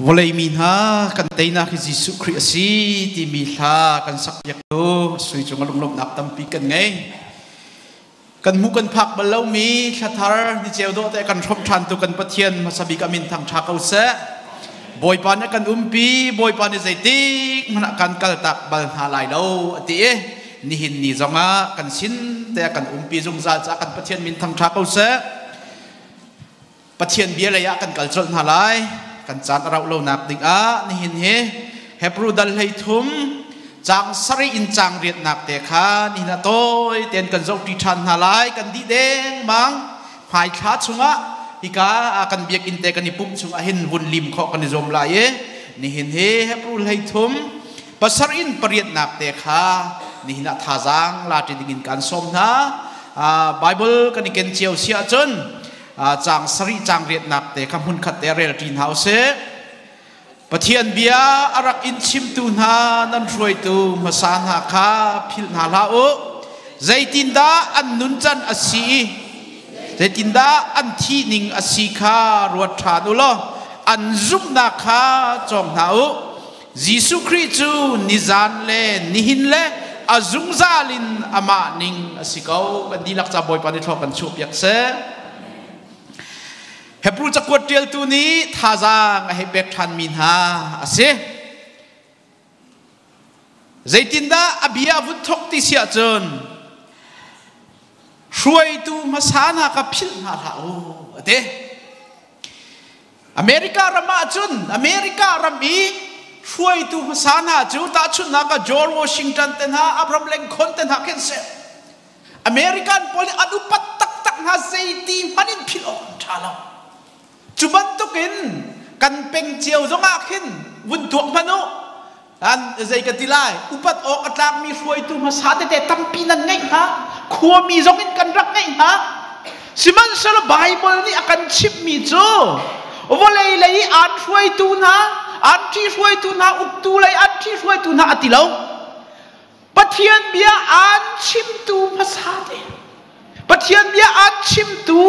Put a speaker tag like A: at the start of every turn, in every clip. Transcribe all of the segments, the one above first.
A: Vawlei mi hna kan teinak hi Jesuh Khrih a si timi hla kan sakpiaktu sui cung a lunglawmhnak tampi kan ngei. Kan hmuh kan phak bal lomi thlathar ni ceu dawh te kan hrawmh ṭhan tu kan Pathian hmasa bik a min thangṭha ko seh. Bawipa nih kan umpi, Bawipa nih zeitik hmanh ah kan kaltak bal hna lai lo a ti i nihin ni zongah kan sin te kan umpi zungzal caah kan Pathian min thangṭha ko seh. Pathian bia lei ah kan kal colh hna lai. Kan caan a rauh lonak ding ah nihin hi Hebrew dal 13 caang sarih in caang riatnak te kha nihin ah tawi tein kan zohṭi ṭhan hna lai. Kan dih dengmang. Hmaithla chungah hika kan biakinn te kan i pumh chungah hin vun lim khawh kan i zuam lai i nihin hi Hebrew 13 pasarih in pariatnak te kha nihin ah thazaang la ṭi dingin kan sawm hna. Bible kan i ken cio si ahcun caang sarih caang riatnak te kha hmunkhat te rel ṭi hna usih. Pathian bia a rak in chimtu hna nan hruaitu hmasa hna kha philh hna hlah u. Zeitindah an nuncan a si i zeitindah an thih ning a si kha ruat ṭhan u law an zumhnak kha cawng hna u. Jesuh Khrih cu nizan le nihin le a zungzal in amah ning a si ko. Kan dihlak ca Bawipa nih thlawh kan chuahpiak seh. Hebrew cakuat ṭialtu nih thazaang a hei pek ṭhanmi hna a si. Zeitindah a bia a vun thawk ti si ahcun hruaitu hmasa hna kha philh hna hlah u a ti. America ram ahcun America ram i hruaitu hmasa hna cu tahchunhnak ah George Washington te hna Abraham Lincoln te hna khin si. American pawl nih an upat taktak hna zeiti hmanh in philh awk an ṭha lo. Cu bantukin kan peng cio zongah khin vun tuak hmanh u. An zei ka ti lai upat awk a tlakmi hruaitu hmasa tete tampi nan ngeih hna. Khuami zong in kan rak ngeih hna. Sihmanhsehlaw Baibal nih a kan chimhmi cu vawlei lei i aan hruaitu hna, aan ṭhihruaitu hna, uktu lei an ṭhihruaitu hna a ti lo. Pathian bia aan chimtu hmasa te. Pathian bia aan chimtu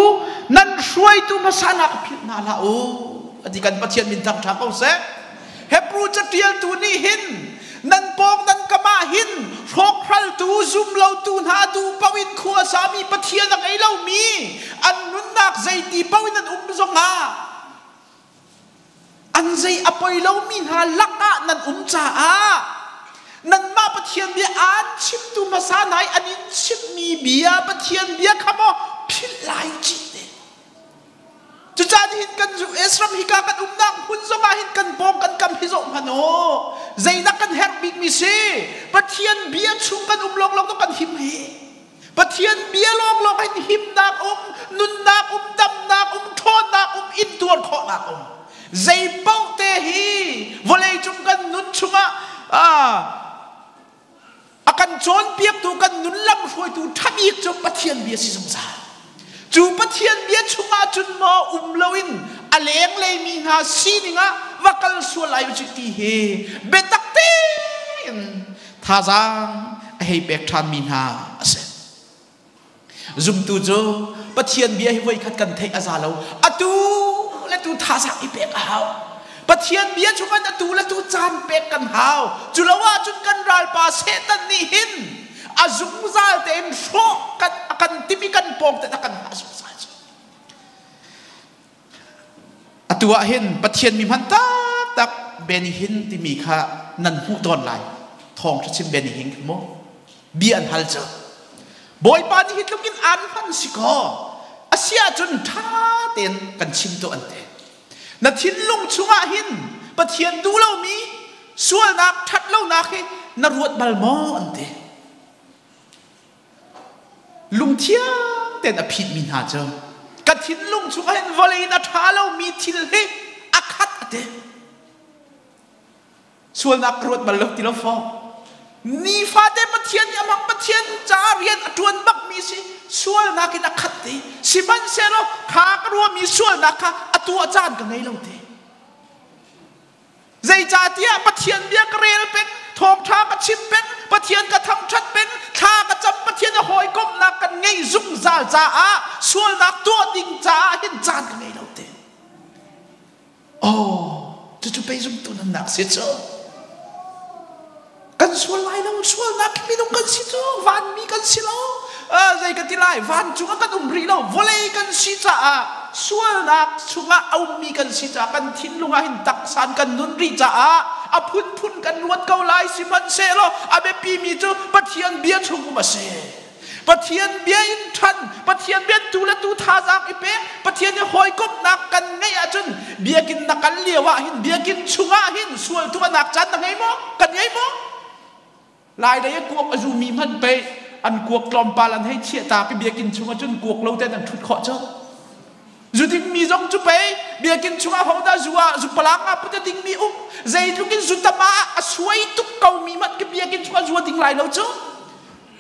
A: nan hruaitu hmasa nak philh hna hlah u. Ati kan Pathian min thangṭha ko seh. Hebrew caṭialtu nih hin nan pawng nan kam ah hin hrawkhraltu zumlotu hna duh paoh in khua sami Pathian a ngei lomi an nunnak zeiti paoh in an um zongah an zei a poi lomi hna lakah nan um caah nanmah Pathian bia aan chimtu hmasa hna i an in chimhmi bia Pathian bia kha maw philh lai cih te. Cucaah nihin kan US ram hika kan umnak hmun zongah hin kan pawng kan kam hi zoh hmanh u. Zeidah kan herh bikmi si? Pathian bia chung kan um lawnglawng to kan him hi. Pathian bia lawnglawng hin himnak um, nunnak um, damnak um, ṭhawnnak um, intuar khawhnak um. Zei paoh te hi vawleicung kan nun chungah a kan cawnpiaktu kan nun lamhruaitu ṭha bik cu Pathian bia si zungzal. Cu Pathian bia chungah cun maw um loin a lenglei mi hna sining ah va kal sual lai u ti hi biatak tein thazaang a hei pek ṭhanmi hna a si. Zumtu cu Pathian bia hi voikhat kan theih a za lo. Atu le tu thazaang i pek a hau. Pathian bia chungin atu le tu caan pek kan hau. Cu lo ahcun kan ralpa Satan nih hin a zungzal tein hrawh kan a kan timi kan pawng te a kan hngah zungzal cu. Atu ah hin Pathian mi hman taktak Benny Hinn timi kha nan hmuh tawn lai. Thawng chim Benny Hinn kha mu. Bia an hal cu. Bawipa nih hi tluk in aan hman si kaw a si ahcun ṭha tein kan chim tuah an ti. Na thinlung chungah hin Pathian duh lomi sualnak ṭhat lonak hi na ruat bal maw an ti. Lungthiang tein a phitmi hna cu ka thinlung chungah hin vawlei in a ṭha lomi thil hi a khat a ti. Sualnak ka ruat bal lo ti lo faw. Nifate Pathian nih amah Pathian caah rian a ṭuan bakmi si sualnak in a khat ti. Sihmanhsehlaw kha ka ruahmi sualnak kha a tuah caan ka ngei lo ti. Zeicahtiah Pathian bia ka rel peng, thawngṭha ka chim peng, Pathian ka thangṭhat peng, thla ka cam, Pathian a hawikomhnak kan ngeih zungzal caah sualnak tuah ding caah hin caan ka ngei lo te. Oh, cucu Cucu pei zumtu nunnak si cu. Kan sual lai lo, sualnak hi minung kan si cu, vanmi kan si lo. Zei ka ti lai, vancung ah kan um rih lo, vawlei kan si caah sualnak chungah a ummi kan si caah kan thinlung ah hin taksan kan nun rih caah a phunphun kan ruat ko lai sihmanhsehlaw a biapimi cu Pathian bia chung um a si. Pathian bia in ṭhan, Pathian bia tu le tu thazaang i pek, Pathian i hawikomhnak kan ngeih ahcun biakinn na kal lio ah hin biakinn chungah hin sual tuahnak caan na ngei maw? Kan ngei maw? Lai lei i kuak a zumi hmanh pei an kuak tlawmpal an hei chiah ta ki biakinn chungah cun kuak lo ten an ṭhut khawh cu. Zu dingmi zong cu pei biakinn chungah hodah zu ah zu palang ah put a dingmi um zeitluk in zu tam ah a suai tuk komi hmanh ki biakinn chungah zu a ding lai lo cu.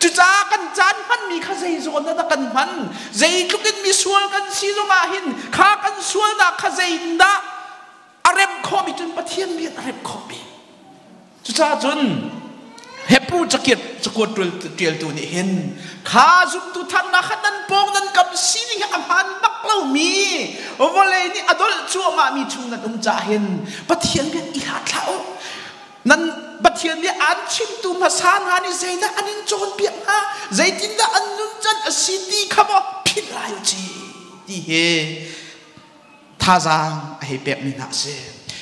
A: Cucaah kan caan hmanmi kha zeizawn ah dah kan hman? Zeitluk in misual kan si zongah hin kha kan sualnak kha zeitindah a remh khawhmi cun Pathian bia a remh khawhmi. Cucaah cun Hebrew cakiat cakuat ṭialtu nih hin kha zumtu thannak kha nan pawng nan kam sining hi a hmaan bak lomi vawlei nih a dolh cuahmahmi chung nan um caah hin Pathian bia i hlat hlah u. Nan Pathian nih aan chimtu hmasa hna nih zeidah an in cawnpiak hna, zeitindah an nuncan a si ti kha maw philh lai u ci ti hi thazaang a hei pekmi hna a si.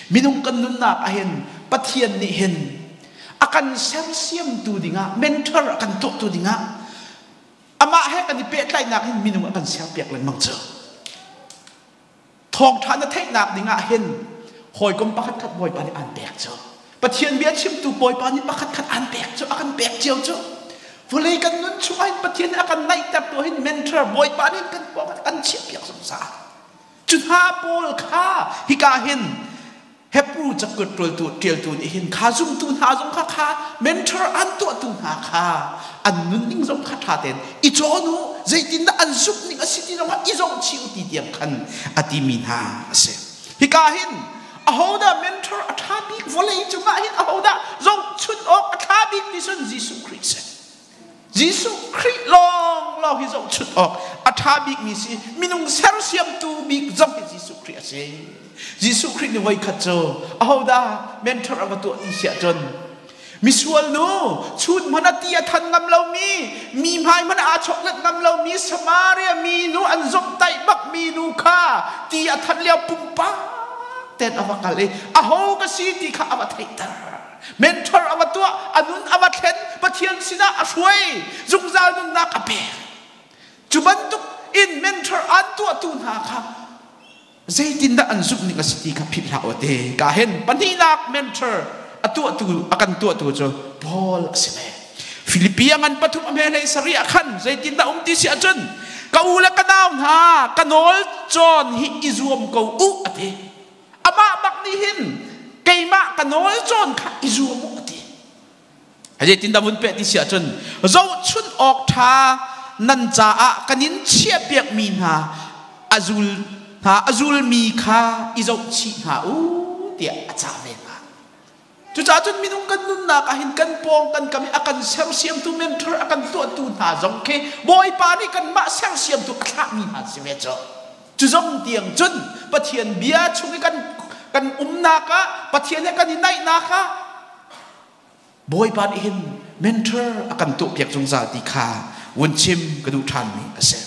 A: Minung kan nunnak ah hin Pathian nih hin a kan sersiamtu dingah mentor a kan tuahtu dingah amah he kan i pehtlaihnak hin minung a kan serpiak lengmang cu. Thawngṭha na theihnak ding ah hin hawikom pakhatkhat Bawipa nih aan pek cu. Pathian bia chimtu Bawipa nih pakhatkhat aan pek cu, a kan pek cio cu. Vawlei kan nun chungah hin Pathian nih a kan naihter tu hin mentor Bawipa nih kan pawng kan chiahpiak zungzal. Cu hna pawl kha hika hin Hebrew cakuat ṭualtu ṭialtu nih hin kha zumtu hna zong kha kha mentor an tuahtu hna kha an nunning zong kha ṭha tein i cawn u zeitindah an zumh ning a si ti zong kha i zohchih u ti tiang khan a timi hna a si. Hika hin ahodah mentor a ṭha bik vawlei cungah hin ahodah zohchun awk a ṭha bik ti cun Jesuh Khrih si. Jesuh Khrih lawnglawng hi zohchunh awk a ṭha bikmi si minung sersiamtu bik zong hi Jesuh Khrih a si. Jesuh Khrih nih voikhat cu ahodah mentor a va tuah ti si ahcun misual nu chun hmanh a ti a than ngam lomi mi hmai hmanh aa choklet ngam lomi Samaria mi nu an zomhtaih bakmi nu kha ti a than lio pumpak ten a va kal i aho ka si ti kha a va theihter. Mentor a va tuah, a nun a va thlen, Pathian sinah a hruai, zungzal nunnak a pek. Cu bantuk in mentor an tuahtu hna kha zeitindah an zumh ning a si ti kha philh hlah u te. Ka hen pahnihnak mentor a tuahtu a kan tuahtu cu Paul a si ve. Filipi a ngan pathum a hme hlei sarih ah khan zeitindah um ti si ahcun ka u le ka nau hna ka nawl cawn hi i zuam ko u a ti. Amah bak nih hin keimah ka nawl cawn kha i zuam u a ti. Zeitindah vun peh ti si ahcun zohchun awk ṭha nan caah kan in chiahpiakmi hna a zul hna a zulmi kha i zohchih hna u tiah a cah ve hna. Cucaah cun minung kan nunnak ah hin kan pawng kan kam i a kan sersiamtu mentor a kan tuahtu hna zong khi Bawipa nih kanmah sersiamtu a thlahmi hna si ve cu. Cu zong tiang cun Pathian bia chung i kan kan umnak ah Pathian he kan i naihnak ah Bawipa nih hin mentor a kan tuahpiak zungzal ti kha vun chim ka duh ṭhanmi a si.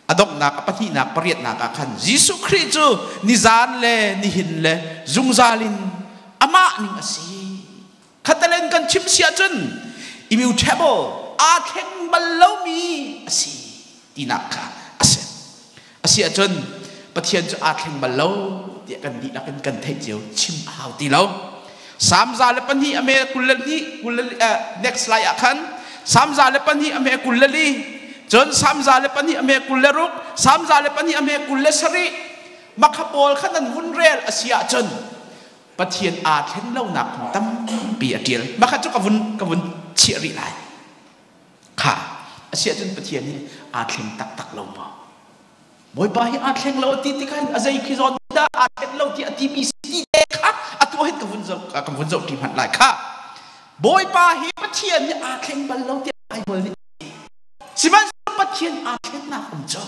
A: A donghnak a pahnihnak pariatnak ah khan Jesuh Khrih cu nizan le nihin le zungzal in amah ning a si. Khatalen kan chim si ahcun immutable aa thleng bal lomi a si tinak kha a si. A si ahcun Pathian cu aa thleng bal lo tiah kan dihlak in kan theih cio chim a hau ti lo. Salm 102 a me 22 next slide ah khan Salm 102 a me 24 cun Salm 102 a me 26 Salm 102 a me 27 makha pawl kha nan vun rel a si ahcun Pathian aa thlen lonak phung tampi a ṭial makha cu ka vun ka vun chiah rih lai kha a si ahcun Pathian hi aa thleng taktak lo maw Bawipa hi aa thleng lo ti tikah a zei khi zawn dah aa thlen lo ti a timi si ti te kha atu hin ka vun zoh ka vun zoh ṭi hmanh lai kha Bawipa hi Pathian hi aa thleng bal lo tiah Bible nih sihmanhsehlaw Pathian aa thlennak um cu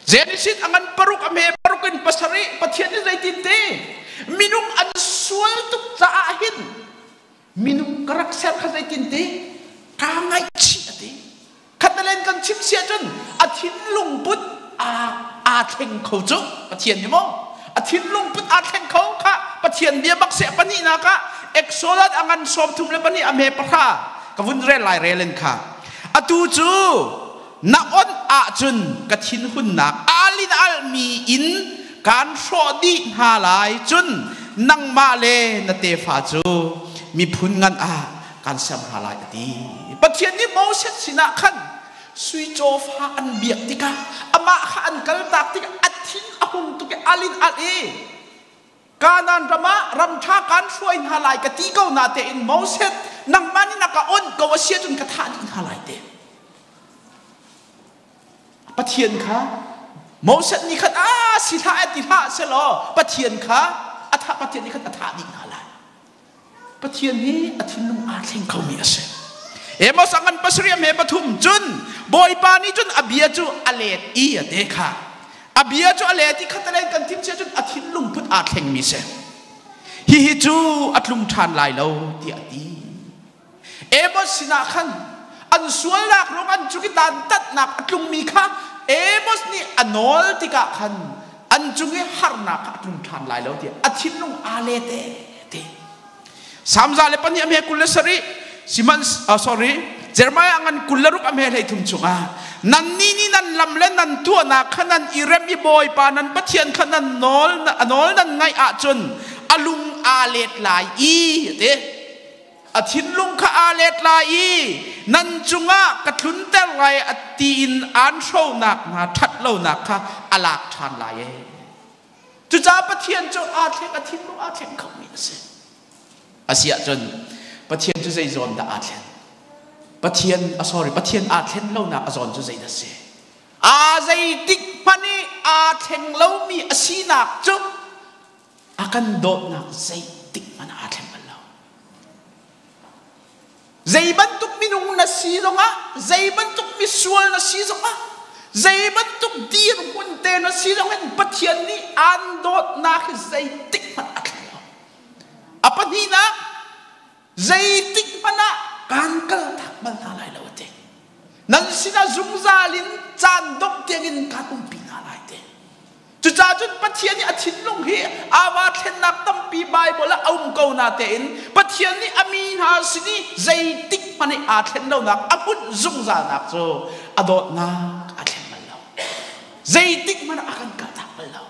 A: Genesis a ngan paruk a hme paruk in pasarih Pathian nih zeitin ti? Minung an sual tuk caah hin minung ka rak ser kha zeitin ti kaa ngaihchih a ti. Khatalen kan chim si ahcun a thinlung put aa aa thleng kho cu Pathian hi maw a thinlung put aa thleng kho kha Pathian bia bak seh pahnihnak ah Exodus a ngan 32 a hme 10 ka vun rel lai rel in kha atu cu na on ahcun ka thinhunnak alin almi in kaan hrawh dih hna lai cun nangmah le na tefa cu miphun ngan ah kan ser hna lai a ti. Pathian nih Moses sinah khan sui cawfa an biak tikah amah kha an kaltak tikah a thin a hung tuk i alin al i Kanaan ram ah ram ṭha kaan hruai hna lai ka ti ko na tein Moses nangmah nih na ka onh ko a si ahcun ka thah dih hna lai te. Pathian kha Moses nih khan a si hlah ti hlah selaw Pathian kha a thah Pathian nih khan a thah dih hna lai. Pathian hi a thinlung aa thleng khomi a si. Amos a ngan pasarih a hme pathum cun Bawipa nih cun a bia cu a let i a te kha. A bia cu a let i khattelei kan thim sia cun a thinlung put aa thlengmi si. Hihi cu a tlung ṭhan lai lo tiah a ti. Amos sinah khan an sualnak ruang an cung i dantatnak a tlungmi kha Amos nih a nawl tikah khan an cung i harnak kha a tlung ṭhan lai lo tiah a thinlung aa let ee ti. Salm 102 a hme 27 Sihmanh sorry Jeremiah ngan 26 a hme 33 chungah nannih nih nan lam le nan tuahnak kha nan i rem i Bawipa nan Pathian kha nan nawl a nawl nan ngaih ahcun a lung aa let lai i ti. A thinlung kha aa let lai i nan cungah ka tlunter lai a tiin aan hronak hna ṭhat lonak kha a lak ṭhan lai ee. Cucaah Pathian cu aa thleng a thinlung aa thleng khomi a si. A si ahcun Pathian cu zei zawn dah aa thlen? Pathian, a sorry, Pathian aa thlen lonak a zawn cu zei dah si? Aa zeitik hmanh i aa thleng lomi a sinak cu a kan dawtnak zeitik hmanh aa thleng bal lo. Zei bantuk minung na si zongah, zei bantuk misual na si zongah, zei bantuk dirhmun te na si zongin Pathian nih aan dawtnak hi zeitik hmanh a thleng lo. A pahnihnak, zeitik hmanh ah kaan kaltak bal hna lai lo a ti. Nan sinah zungzal in caan dongh tiangin kaan umpi hna lai ti. Cucaah cun Pathian nih a thinlung hi aa thlennak tampi Baibal ah a um ko natein Pathian nih a mi hna sin i zeitik hmanh i aa thlen lonak a hmunh zungzalnak cu a dawtnak a thleng bal lo. Zeitik hmanh ah a kan kaltak bal lo.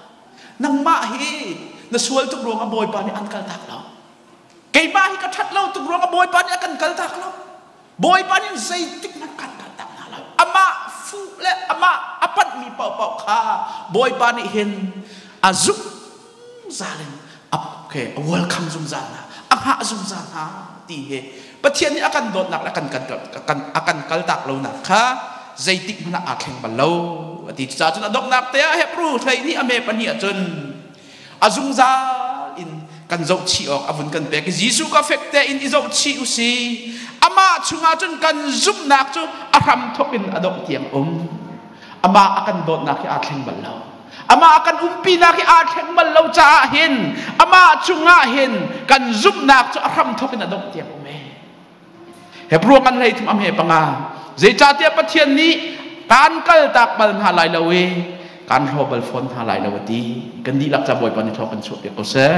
A: Nangmah hi na sual tuk ruangah Bawipa nih an kaltak lo. Keimah hi ka ṭhat lo tuk ruangah Bawipa nih a kan kaltak lo. Bawipa nih zeitik hmanh kan kaltak hna lo. Amah fuh le amah a panhmi paohpaoh kha Bawipa nih hin a zungzal in a, okay, a welcome zungzal hna, a hngah zungzal hna ti hi Pathian nih a kan dawtnak le a kan, kan, a kan kaltak lonak kha zeitik hmanh ah aa thleng bal lo a ti. Cucaah cun a donghnak te ah Hebrew 12 a me pahnih ahcun a zungzal in kan zohchih awk a vun kan pek i Jesuh ka fek tein i zohchih u si amah chungah cun kan zumhnak cu a hram thawk in a dongh tiang um amah a kan dawtnak hi aa thleng bal lo amah a kan umpinak hi aa thleng bal lo caah hin amah chungah hin kan zumhnak cu a hram thawk in a dongh tiang um e Hebrew ngan hlei thum am he panga zeicahtiah Pathian nih kaan kaltak bal hna lai lo i kaan hlaw bal fawn hna lai lo a ti kan dihlak ca Bawipa nih thaw kan chuah piak ko seh.